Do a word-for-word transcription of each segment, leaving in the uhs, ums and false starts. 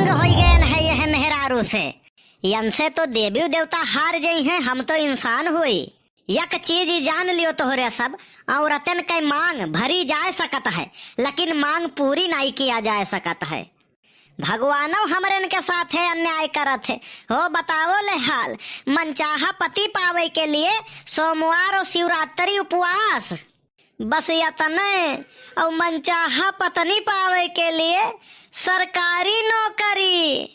तो होई गयन है यह मेहरारू से। यन से तो देवी देवता हार जइहैं, हम तो इंसान होई। यक चीज ई जान लियो तोहरे सब, औरतन के मांग भरी जाए सकत है, लेकिन मांग पूरी नाई किया जाए सकत है। भगवानो हमरन के साथे अन्याय करत है। हो बताओ ले हाल, मनचाहा पति पावे के लिए सोमवार और शिवरात्रि उपवास, बस यतने, और मनचाहा पत्नी पावे के लिए सरकारी नौकरी।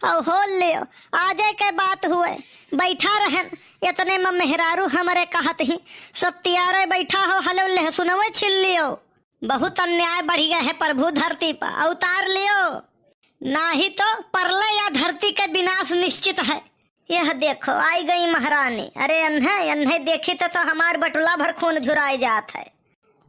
और हो लियो, आजे के बात हुए, बैठा रहन, इतने में मेहरारू हमरे कहत ही, "सत्यारे बैठा हो, हलो लहसुनवे छील लियो।" बहुत अन्याय बढ़ि गए है प्रभु धरती पर, अवतार लियो, नाही तो परलय या धरती के विनाश निश्चित है। यह देखो, आई गई महारानी। अरे अन्हे, अन्हे देखी तो, तो हमार बटुला भर खून झुराए जात है।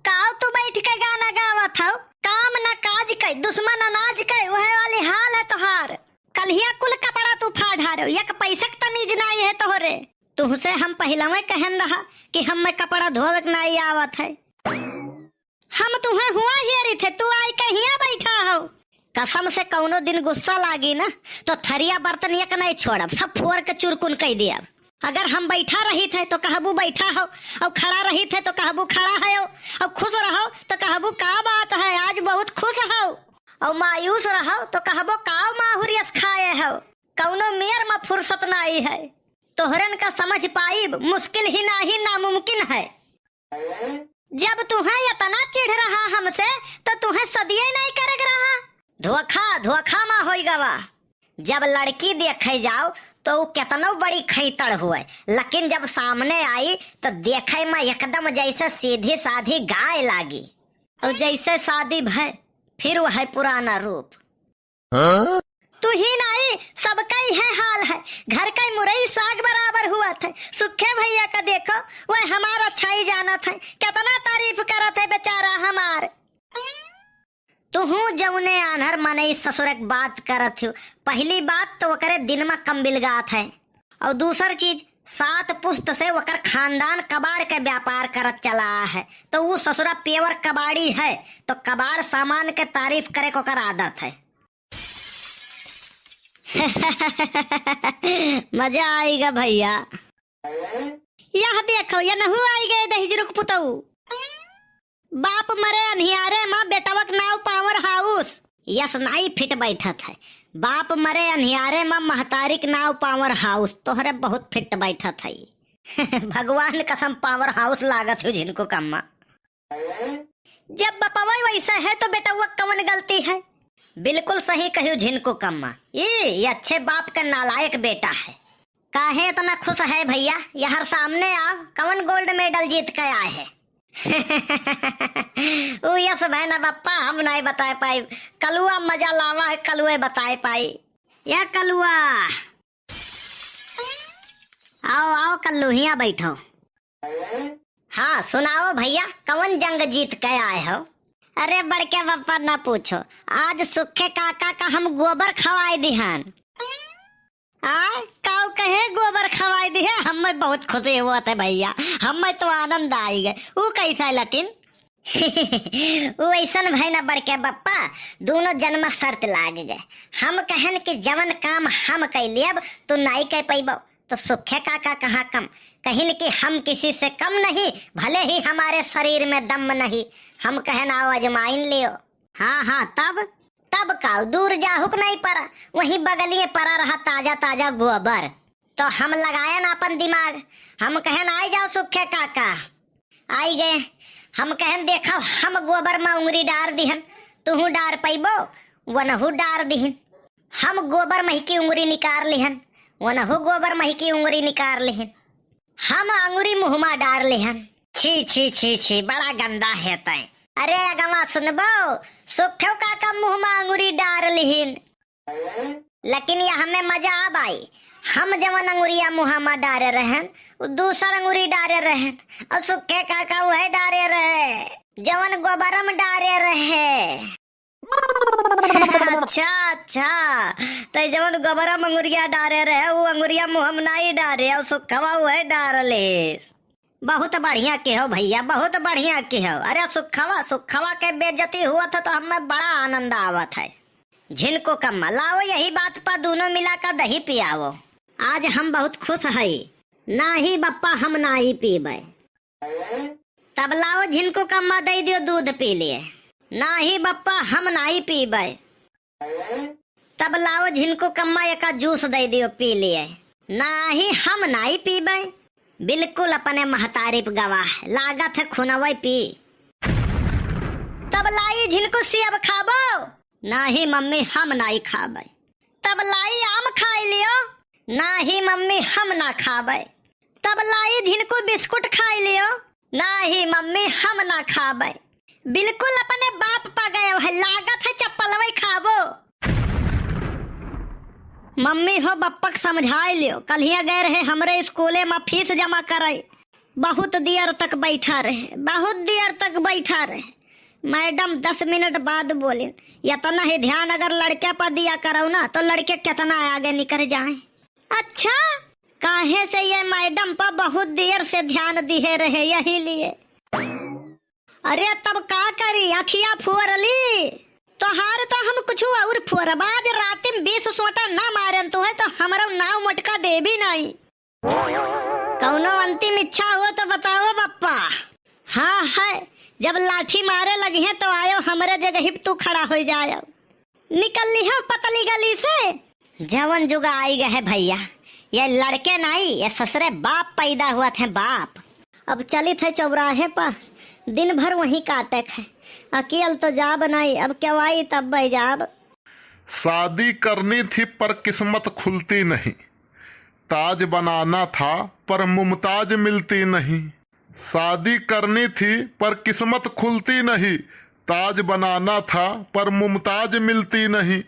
काव तू बैठ के गाना गावत हौ? काम न काज के, दुश्मन अनाज के, वह वाली हाल है तोहार। कल्हिया कुल कपड़ा तू फाड़ हारो, एक पैसे के तमीज नाई है तोहरे। तुहसे हम पहिलवे कहन रहा कि हम्मे कपड़ा धोवे के नाई आवत है। हम तुहें हुआ हेरी थे, तू आई के हियां बैठा हो। कसम से कौनो दिन गुस्सा लागी ना, तो थरिया बर्तन एक नहीं छोड़ब, सब फोर के चुरकुन कई दियब। अगर हम बैठा रही थे तो कहबू बैठा हो, और खड़ा रही थे तो कहबू खड़ा है हो, और खुश रहो तो कहबू का बात है, आज बहुत खुश हो, और मायूस रहो तो कहबो काव माहुर यस खाए हो। कौनो मेर में फुर्सत नाई है, तोहरन का समझ पाइब मुश्किल ही नाही, नामुमकिन है। जब तुहें इतना चिढ़ रहा हमसे, तो तुहें सदिये नहीं करे रहा। धोखा, धोखा मा होई गवा। जब लड़की देखे जाओ, तो उ केतनो बड़ी खैतड़ हुए, लेकिन जब सामने आई, तो देखे मा एकदम जैसे सीधी साधी गाय लागी। और जैसे शादी भय, फिर वह पुराना रूप। हाँ? तू ही नाई, सबका इहे हाल है। घर का मुरई साग बराबर हुआ था। सुखे भैया का देखो, वह हमार अच्छाई जानत है, कितना तारीफ करत है बेचारा हमार। तुहू जौने आन्हर मनई ससुर के बात करत हो, पहली बात तो ओकरे दिन में कम बिलगात है, और दूसर चीज, सात पुस्त से ओकर खानदान कबाड़ के व्यापार करत चला है, तो उ ससुरा पेवर कबाड़ी है, तो कबाड़ सामान के तारीफ करे के ओकर आदत है। मजा आइगा भैया। यह देखो, यनहू आइ गए दहिजरू के पुतऊ। बाप मरे अन्हियारे मा बेटवक नाव power house। यस नाई फिट बैठत है। बाप मरे अन्हियारे मा महतारिक नाव power house। तोहरे बहुत फिट बैठत है। भगवान कसम power house लागत हो झिनको कम्मा। जब बपवै वैसा है तो बेटवा कवन गलती है? बिल्कुल सही कहियो झिनको कम्मा। ई, ये अच्छे बाप का नालायक बेटा है। काहे इतना खुश है भैया? यहर सामने आओ, कवन gold medal जीत के आए है? उ यस भय ना बप्पा, हम नहीं बताए पाई। कलुआ मजा लावा है, कलुए बताए पाई। या कलुआ, आओ, आओ कल्लू, हियां बैठो। हाँ, सुनाओ भैया, कवन जंग जीत के आए हो? अरे बड़के बप्पा ना पूछो, आज सुखे काका का हम गोबर खवाए दिहन। आय, काऊ कहे गोबर खवाए दिहे, हमें बहुत खुशी हुआ था भैया, हमें तो आनंद आई गए। ऊ कैसा है लेकिन? ऊ ऐसन भय ना बड़के बप्पा, दोनों जन मा शर्त लाग गए। हम कहन कि जवन काम हम कइ लेब, तू नाई कइ पइबो। तो सुखे काका कहाँ कम, कहिन कि हम किसी से कम नहीं, भले ही हमारे शरीर में दम नहीं। हम कहन आओ अजमाइन लियो। हाँ, हाँ, तब? तब काऊ दूर जाहुक नहीं परा, वहीं बगलिए परा रहा ताजा ताजा गोबर। तो हम लगायन आपन दिमाग, हम कहन आई जाओ सुखे काका। आई गए। हम कहन देखा, हम गोबर मा उंगरी डार दिहन, तुहू डार पइबो, वनहू डार दिहिन। हम गोबर मही की उंगरी निकार लिहन, वनहू गोबर मही की उंगरी निकार लिहिन। हम अंगुरी मुँह मा डार लिहन। छी, छी, छी, छी, बड़ा गंदा है तैं। अरे अगवा सुनबो, सुखेव काका मुँह मा अंगुरी डार लिहिन। लेकिन यह हमें मजा आब आई। हम जवन अंगुरिया मुँह मा डारे रहन, उ दूसर अंगुरी डारे रहन, और सुखे काका उहे डारे रहे, जवन गोबरम डारे रहे। अच्छा, अच्छा, तो जवन गोबरम अंगुरिया डारे रहे, उ अंगुरिया मुँह मा नाई डारे, और सुखवा उहे डार लेस। बहुत बढ़िया किहो भैया, बहुत बढ़िया किहो। अरे सुखवा, सुखवा के बेइज्जती हुआ था तो हमें बड़ा आनंद आवत है। झिनको कम्मा, लाओ यही बात पर दूनो मिला का दही पियाओ। आज हम बहुत खुश हई। नाही बप्पा, हम नाही पीबे। तब लाओ झिनको कम्मा दइ दियो, दूध पी लिए। नाही बप्पा, हम नाही पीबे। तब लाओ झिनको कम्मा एका जूस दइ दियो, पी लिए। नाही, हम नाही पीबे। बिल्कुल अपने महतारी पे गवाह, लागत है खुनवै पी। तब लाई झिनको सेब खाबो? नाही मम्मी, हम नाही खाबे। तब लाई आम खाइ लियो? नाही मम्मी, हम ना खाबे। तब लाई झिनको बिस्कुट खाइ लियो? नाही मम्मी, हम ना खाबे। बिल्कुल अपने बाप पा गयो है, लागत है चप्पलवै खाबो। मम्मी हो, बप्पक समझाइ लियो, कल्हिया गए रहे हमरे स्कूले मा फीस जमा करै। बहुत देर तक बैठा रहे, बहुत देर तक बैठा रहे। मैडम दस मिनट बाद बोलिन, "यतना ही ध्यान अगर लड़के पर दिया करो ना, तो लड़के कितना आगे निकर जाए।" अच्छा, काहे से ये मैडम पर बहुत देर से ध्यान दिहे रहे, यही लिए। अरे तब का करी, अखिया फोर ली। तोहार तो हम कुछ और फोरब। आज राति में बीस सोटा ना मारन तू है तो हमरो नाव मोटका देबी नहीं। कौनो अंतिम इच्छा हो तो बताओ बप्पा। हाँ है, जब लाठी मारे लगिहे तो आयो हमरे जगह पे तू खड़ा होइ जायो। निकल लिहो पतली गली से। जवन जुग आइ गए है भइया, ये लड़के नाई, ये ससुरे बाप पैदा हुआ थे बाप। अब चलित है चौराहे पर, दिन भर वहीं काटे है। अकेल तो जाब नाई, अब केवाई तब जाब। शादी करनी थी पर किस्मत खुलती नहीं, ताज बनाना था पर मुमताज मिलती नहीं। शादी करनी थी पर किस्मत खुलती नहीं, ताज बनाना था पर मुमताज मिलती नहीं।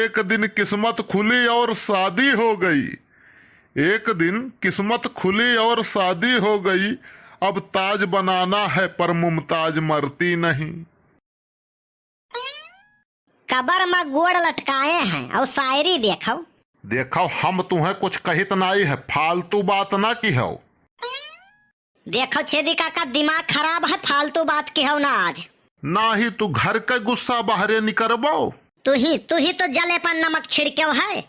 एक दिन किस्मत खुली और शादी हो गई, एक दिन किस्मत खुली और शादी हो गई। अब ताज बनाना है पर मुमताज मरती नहीं। कबर मा गोड़ लटकाए हैं और शायरी देखो। देखो, हम तुहें कुछ कहित नाई है, फालतू बात ना किहो। देखो छेदी काका, दिमाग खराब है, फालतू बात किहो ना आज। नाही तू घर के गुस्सा बाहरे निकरबो। तू ही, तू ही तो जले पर नमक छिड़केव है।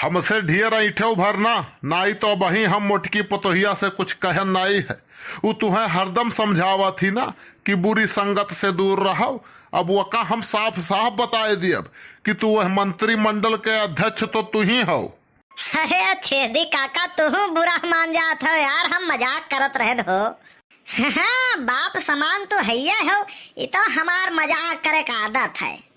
हमसे ढेर ऐंठेव भर ना, नाई तो अबहीं हम मोटकी पतोहिया से कुछ कहन नाई है। उ तुहें हरदम समझावा थी ना कि बुरी संगत से दूर रहो। अब वका हम साफ साफ बताए दियब कि तू वह मंत्रिमंडल के अध्यक्ष तो तू ही हो। अरे छेदी काका, तू बुरा मान जात हो यार, हम मजाक करत रहन हो। हाँ, बाप समान तो हइये हो, ई तो हमार मजाक करे का आदत है।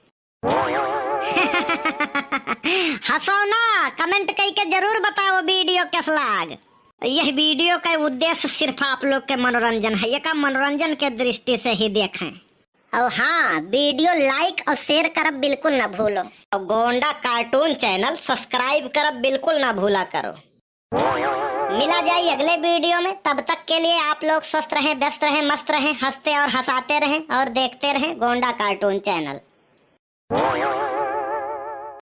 हंसो ना, comment कइके जरूर बताओ video कैस लाग। यह video का उद्देश्य सिर्फ आप लोग के मनोरंजन है, एका मनोरंजन के दृष्टि से ही देखें। और हाँ, video like और share करब बिल्कुल ना भूलो। और गोंडा cartoon channel subscribe करब बिल्कुल ना भूला करो। मिला जाए अगले video में, तब तक के लिए आप लोग स्वस्थ रहें, व्यस्त रहें, मस्त रहें, हंसते और हंसाते रहें और देखते रहें गोंडा cartoon channel।